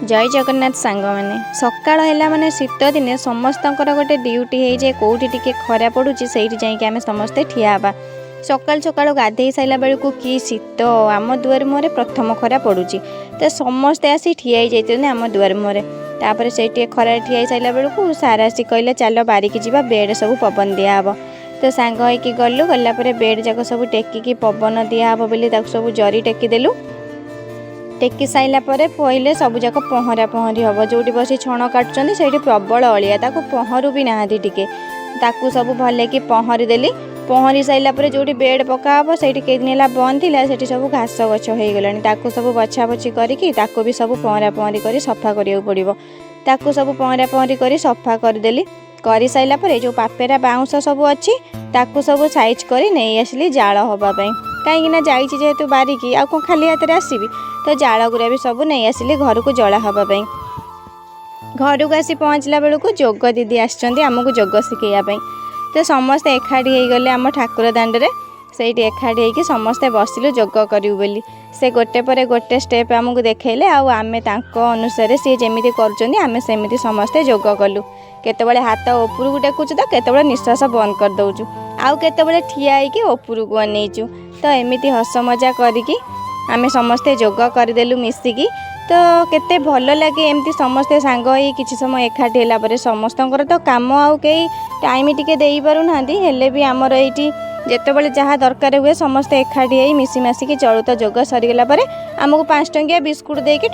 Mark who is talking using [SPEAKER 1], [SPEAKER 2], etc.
[SPEAKER 1] ଜୟ ଜଗନ୍ନାଥ ସାଙ୍ଗମାନେ। ସକାଳ ହେଲା ମାନେ ଶୀତ ଦିନେ ସମସ୍ତଙ୍କର ଗୋଟେ ଡ୍ୟୁଟି ହେଇଯାଏ, କେଉଁଠି ଟିକେ ଖରା ପଡ଼ୁଛି ସେଇଠି ଯାଇକି ଆମେ ସମସ୍ତେ ଠିଆ ହେବା। ସକାଳୁ ସକାଳୁ ଗାଧେଇ ସାରିଲା ବେଳକୁ କି ଶୀତ! ଆମ ଦୁଆର ମୁହଁରେ ପ୍ରଥମ ଖରା ପଡ଼ୁଛି ତ ସମସ୍ତେ ଆସି ଠିଆ ହେଇଯାଇଛନ୍ତି ଆମ ଦୁଆର ମୁହଁରେ। ତାପରେ ସେଇଠି ଟିକେ ଖରାରେ ଠିଆ ହେଇସାରିଲା ବେଳକୁ ସାର୍ ଆସି କହିଲେ, ଚାଲ ବାରିକି ଯିବା, ବେଡ଼ ସବୁ ପବନ ଦିଆହେବ। ତ ସାଙ୍ଗ ହେଇକି ଗଲୁ। ଗଲା ପରେ ବେଡ଼ ଯାକ ସବୁ ଟେକିକି ପବନ ଦିଆହେବ ବୋଲି ତାକୁ ସବୁ ଜରି ଟେକିଦେଲୁ। ଟେକି ସାରିଲା ପରେ ପହିଲେ ସବୁଯାକ ପହଁରା ପହଁରି ହେବ। ଯେଉଁଠି ବସି ଛଣ କାଟୁଛନ୍ତି ସେଇଠି ପ୍ରବଳ ଅଳିଆ, ତାକୁ ପହଁରୁ ବି ନାହାନ୍ତି ଟିକେ। ତାକୁ ସବୁ ଭଲକି ପହଁରି ଦେଲି। ପହଁରି ସାରିଲା ପରେ ଯେଉଁଠି ବେଡ଼ ପକା ହେବ ସେଇଠି କେଇଦିନ ହେଲା ବନ୍ଦ ଥିଲା, ସେଠି ସବୁ ଘାସ ଗଛ ହେଇଗଲାଣି। ତାକୁ ସବୁ ବଛା ବଛି କରିକି ତାକୁ ବି ସବୁ ପହଁରା ପହଁରି କରି ସଫା କରିବାକୁ ପଡ଼ିବ। ତାକୁ ସବୁ ପହଁରା ପହଁରି କରି ସଫା କରିଦେଲି। କରିସାରିଲା ପରେ ଯେଉଁ ପାପେରା ବାଉଁଶ ସବୁ ଅଛି ତାକୁ ସବୁ ସାଇଜ୍ କରି ନେଇ ଆସିଲି ଜାଳ ହେବା ପାଇଁ। କାହିଁକିନା ଯାଇଛି ଯେହେତୁ ବାରିକି, ଆଉ କ'ଣ ଖାଲି ହାତରେ ଆସିବି? ତ ଜାଳ ଗୁଡ଼ା ବି ସବୁ ନେଇ ଆସିଲି ଘରକୁ ଜଳା ହେବା ପାଇଁ। ଘରକୁ ଆସି ପହଞ୍ଚିଲା ବେଳକୁ ଯୋଗ ଦିଦି ଆସିଛନ୍ତି ଆମକୁ ଯୋଗ ଶିଖେଇବା ପାଇଁ। ତ ସମସ୍ତେ ଏକାଠି ହେଇଗଲେ ଆମ ଠାକୁର ଦାଣ୍ଡରେ। ସେଇଠି ଏକାଠି ହେଇକି ସମସ୍ତେ ବସିଲୁ ଯୋଗ କରିବୁ ବୋଲି। ସେ ଗୋଟେ ପରେ ଗୋଟେ ଷ୍ଟେପ୍ ଆମକୁ ଦେଖେଇଲେ ଆଉ ଆମେ ତାଙ୍କ ଅନୁସାରେ, ସିଏ ଯେମିତି କରୁଛନ୍ତି ଆମେ ସେମିତି ସମସ୍ତେ ଯୋଗ କଲୁ। କେତେବେଳେ ହାତ ଉପରକୁ ଟେକୁଛୁ ତ କେତେବେଳେ ନିଶ୍ୱାସ ବନ୍ଦ କରିଦେଉଛୁ, ଆଉ କେତେବେଳେ ଠିଆ ହେଇକି ଉପରକୁ ଅନେଇଛୁ। ତ ଏମିତି ହସ ମଜା କରିକି ଆମେ ସମସ୍ତେ ଯୋଗ କରିଦେଲୁ ମିଶିକି। ତ କେତେ ଭଲ ଲାଗେ ଏମିତି ସମସ୍ତେ ସାଙ୍ଗ ହେଇ କିଛି ସମୟ ଏକାଠି ହେଲା ପରେ। ସମସ୍ତଙ୍କର ତ କାମ, ଆଉ କେହି ଟାଇମ୍ ଟିକେ ଦେଇପାରୁନାହାନ୍ତି। ହେଲେ ବି ଆମର ଏଇଠି ଯେତେବେଳେ ଯାହା ଦରକାର ହୁଏ ସମସ୍ତେ ଏକାଠି ହେଇ ମିଶିମାସିକି ଚଳୁ। ତ ଯୋଗ ସରିଗଲା ପରେ ଆମକୁ 5 ଟଙ୍କିଆ ବିସ୍କୁଟ୍ ଦେଇକି